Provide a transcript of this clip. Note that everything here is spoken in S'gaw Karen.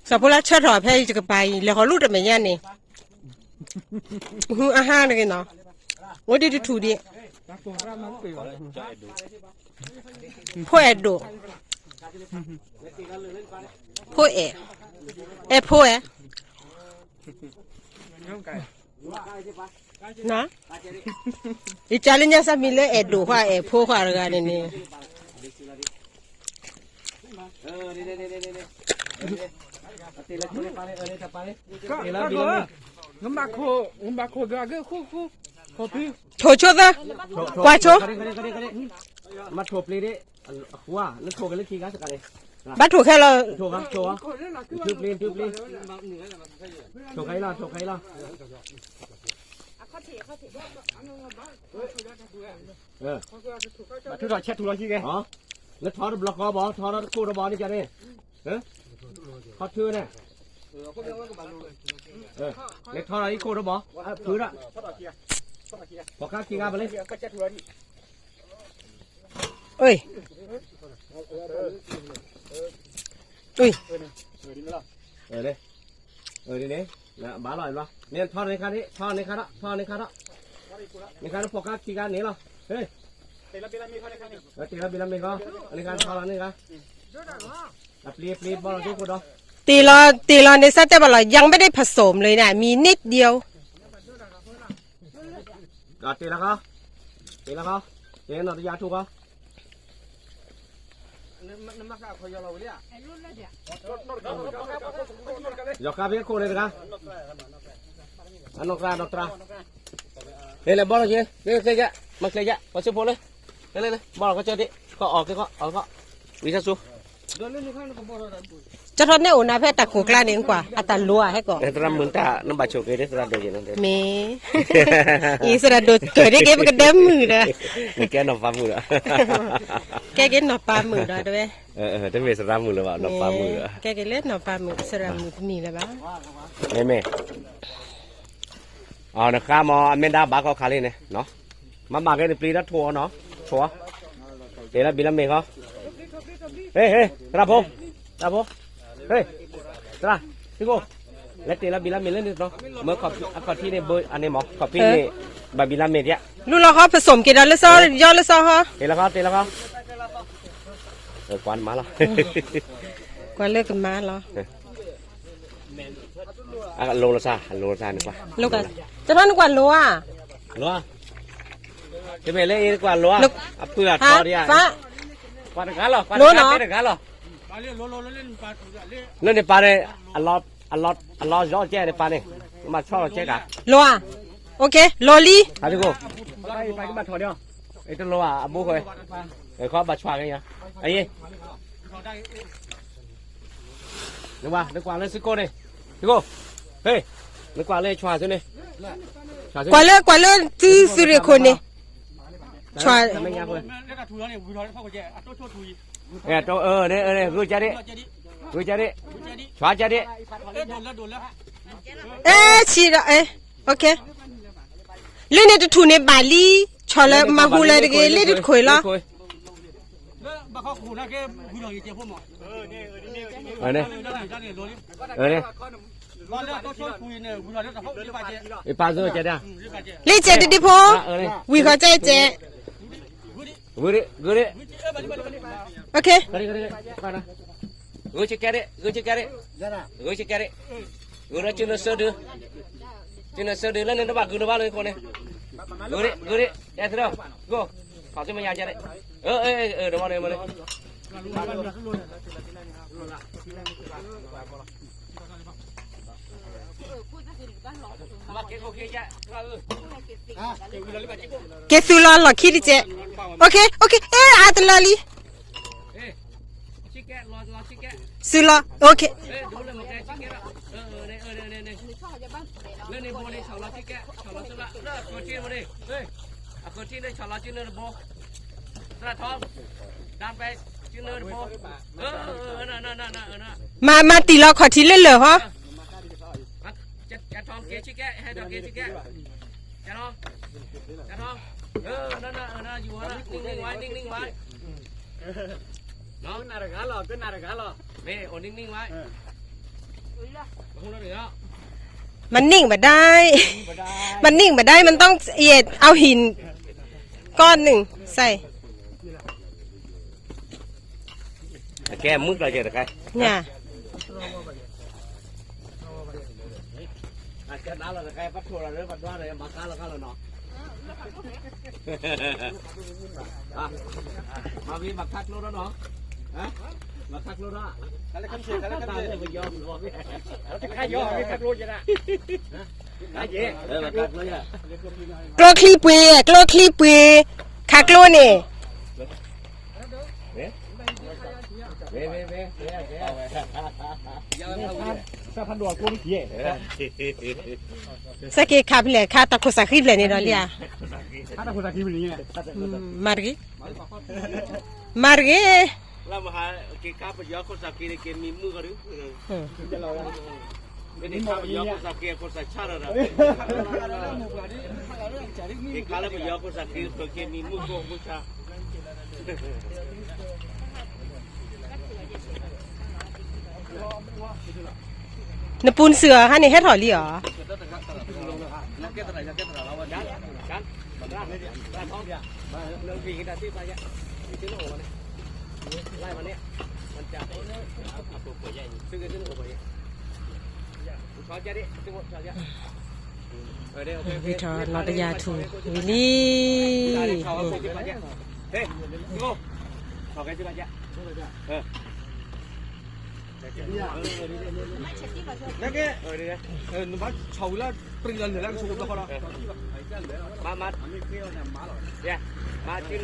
စီၤဖိလၢဆၢထီၣ်ဖဲယကပၤအံၤ လဲၤဃီၤလူတမဲာ်ညါန့ၣ်, အဟါတဂ့ၤနီၤ, အိၣ်ဒံးတထူၣ်ဒံး, ဖိအဲၣ်ဒိၣ်, ဖိအဲၣ်, အဲၣ်ဖိအဲၣ် ယကလၢညါစးမံၤလၢအဲၣ်ဒိၣ်ခွါအဲၣ်ဖိခွါတဂၤန့ၣ်န့ၣ်, ထိၣ်ဆိသၢ, ဘၣ်ထိၣ်ခဲလၢာ်, ဘၣ်ထုးထီၣ်ဆဲးထူလီၤဟံၣ်ဂ့ၤ, လၢထီတဘျီဃီဘၣ် ထီထီတခိၣ်ဒီးဘၣ်န့ၣ်ကန့ၣ်, ခီထုန့ၣ်, လၢထီထီဟံၣ်ခိၣ်ဒီးဘၣ်, ဖုဒၣ်, ပှၤခါခံဂၤဘၣ်လံ, အ့, အ့, န့ၣ်, ဘၣ်လီၤ, န့ၣ်ထီန့ၣ်ခါန့ၣ်, ထီန့ၣ်ခါဒီး, ထီန့ၣ်ခါဒီး, န့ၣ်ခါန့ၣ် ပှၤခါခံဂၤန့ၣ်လီၤ, ဟ့ၣ်, တ့ၢ်လီၤဘံလီၤမ့ၢ်ခီ, န့ၣ်ခါထီလီၤန့ၣ်ခါ, အပျံၤအပျံၤဘၣ်လီၤက့ၤခိၣ်ဒီး, တ့ၢ်လီၤ, တ့ၢ်လီၤန့ၣ် စးတဲဘၣ်လီၤ, ယင်းไม่ได้ผสมเลยนะ มีนิดเดียว တ့ၢ်လီၤခီ, တ့ၢ်လီၤခီ, တ့ၢ်နီၢ်တယၤထူၣ်ခီ, ယီၤကါဖဲခိၣ်န့ၣ်တဂၤ, အနီၢ်သရၣ်, နီၢ်သရၣ်, လဲၤလဲၤဘီလီၤက့ၤ, မၤချ့ယဲ, ပှၤဆၢဖိလၢ, လဲၤလဲၤလဲၤ ဘီလီၤကီၢ်ကၢဒ့ၣ်, ကီၢ်အီၣ်က့ၤကီၢ်အီၣ်ကီၢ်, ဝံၤဆၢဆူ ကၠီထီၣ်န့ၣ်အိၣ်နၤဖဲတၢ်ခိၣ်ကျါန့ၣ်ကွၢ် အတၢ်လိၤဧါဟဲကီး, သရၣ်မုၣ်တၢ်နဘၣ်ဆိၣ်က့ၤဒ်သရၣ်ဒိၣ်ယဲၢ်န့ၣ်, မ့ၢ်, အံၤသရၣ်ဒိၣ်ကၢၢ်ဒ်က့ၤပကဒဲမုာ်ဒီး, နကဲနီၢ်ပၤမုၣ်ဒီး, ကဲက့ၤနီၢ်ပၤမုၣ်ဒီးတဝဲ, တမ့ၢ်သရၣ်မုၣ်လၢၤဘၣ် နီၢ်ပၤမုၣ်ဒီး, ကဲက့ၤလၢနီၢ်ပၤမုၣ် သရၣ်မုၣ်တမံၤလၢၤဘၣ်, မ့မ့ၢ် အီၤနဃါမ့ၢ်အမဲာ်ဒါဘၣ်ကီၢ်ခါလံန့ၣ်, မၤဘၣ်က့ၤနပျံၤဒီးထိၣ်အီၤနီၤ, ထိၣ်အီၤ, တ့ၢ်လၢဘံလၢမ့ၢ်ဃီ, ဟ့ၣ်ဟ့ၣ် သရၣ်ဖိ, သရၣ်ဖိ, ဟ့ၣ်, သရၣ်, သံကိၣ်, လဲၤတ့ၢ်လၢဘံလၢမ့ၢ်လၢန့ၣ်နီၤ, မ့ၢ်အခီၣ်ထံးန့ၣ် ဘၣ်န့ၣ်မ့ၢ် ခီၣ်ဖံးန့ၣ်, ဘၣ်ဘံလၢမ့ၢ်ဒံး, လူလီၤဃီ ผสมက့ၤဒီးလၢစီ ယီၤလၢစီဟီ, တ့ၢ်လီၤဃီ တ့ၢ်လီၤဃီ, ကွၢ်နမၤလီၤ, ကွၢ်လၢကမၤလီၤ အလိၤလီၤစၢ် အလိၤလီၤစၢ်န့ၣ်ကွၢ်, တထီနကွၢ်လိၤဧါ, လိၤဧါ, တမ့ၢ်လၢအံၤနကွၢ်လိၤဧါ, အဖုအထီဒံးဧါ, ကွၢ်တဂၤလီၤ ကွၢ်တဂၤလီၤ, လၢန့ၣ်ပာ်န့ၣ်, အလီၤယီၤကဲန့ၣ်ပာ်န့ၣ်, မၤဆီလီၤကဲကၤ, လိၤဧါ, လိၤလံ, ဟးသကိး, ပာ်ကဘၣ်ထီၣ်ဒံး, တလိၤဧါ အဘိဃီ, ခီဘၣ်ဆီက့ၤယၤ, အယ့ၣ် နကွၢ်, နကွၢ်လၢစ့ၢ်ကီးန့ၣ်, စ့ၢ်ကီး, ဟ့ၣ်, နကွၢ်လၢဆွၤဆူန့ၣ်, ကွၢ်လၢ ကွၢ်လၢသုသုးရ့ၣ်ခိၣ်န့ၣ်, ဆွၤ, န့ၣ်, ဂုာ်ကဒ့ၣ်, ဂုာ်ကဒ့ၣ်, အဲ ဆံးဒီး အဲ, လၢန့ၣ်တထူၣ်န့ၣ်ဘၣ်လံ, ဆီၣ်လၢမၤဟူလၢတဂ့ၤ, လၢတခွ့လီၤ. လံကဲတဒံဖိ, ဝံၤဃီကဲကဲ, ဂုာ်ကဒ့ၣ်, ဂုာ်ကဒ့ၣ်, ဂုာ်ကဒ့ၣ်, ဂုာ်ကဒ့ၣ်, ဂုာ်ဒီးကၠူနၢ်စၢဒုး, ကၠူနၢ်စၢဒုးလၢနတဘၣ်ဂုာ်နဘၣ်လၢခိၣ်န့ၣ်, ဂုာ်ကဒ့ၣ်, ဂုာ်ကဒ့ၣ်, အဲသရၣ်, ဂိၢ်, ခီၣ်သုမယၤကဲဒ့ၣ်, အၢ အၢ အၢ တမၤန့ၣ်မၤန့ၣ် က့ၤသုးလီၤလီၢ်ခံတကဲး, အဲ အတလီၤလံ, သုးလီၤ, မၤ မၤတံၢ်လီၤခီၣ်ထံးလၢလၢၢ်ဟီ, နတဂၤလီၤ ကနတဂၤလီၤ, မ့ၢ်အိၣ်န့ၣ်န့ၣ်ဝဲ, มันนิ่งบ่ได้ มันนิ่งบ่ได้ มันต้องเอียดเอาหินก้อนหนึ่งใส่ ကဲ မုၢ်ကျၢၤကဲတခါ ညါ အကဲနားလီၤတခါ ပထိုးလီၤလၢပဒွးလၢမၤခါလီၤခါလီၤနီၤ မၤဝံၤမၤခါကျိဒီးနီၤ မၤခါကျိဒီး တခါယီၤမၤခါကျိယဲဒၣ် ကျိချံပှ့ၤ ကျိချံပှ့ၤ ခါကျိန့ၣ် စဲက့ၤခါဖဲလဲၣ် ခါတၢ်ခိၣ်သးခံဖဲလဲၣ် ခါတၢ်ခိၣ်သးခံဖဲလဲၣ် မၤတဂ့ၤ မၤတဂ့ၤ လၢမဟါက့ၤခါပယီၤခိၣ်သးခံန့ၣ် က့ၤမံမုၢ်ကီးဒု က့ၤခါပယီၤခိၣ်သးခံ ခိၣ်သးဆါဒီး က့ၤခါလၢပယီၤခိၣ်သးခံ ပက့ၤမံမုၢ်ခိၣ်မုၢ်ဆါ နပူၤနစုၤအီၤ ဟါန့ၣ်ဟဲထီၣ်လံအီၤ ဝံၤထီၣ်နီၢ်တယၢ်ထူၣ်ဝံၤလံ နကဲ နဘၣ်ဆီဝံၤလၢ ပြံလီၤလၢကဆိးဘၣ်ဃီဒီး မၤ မၤ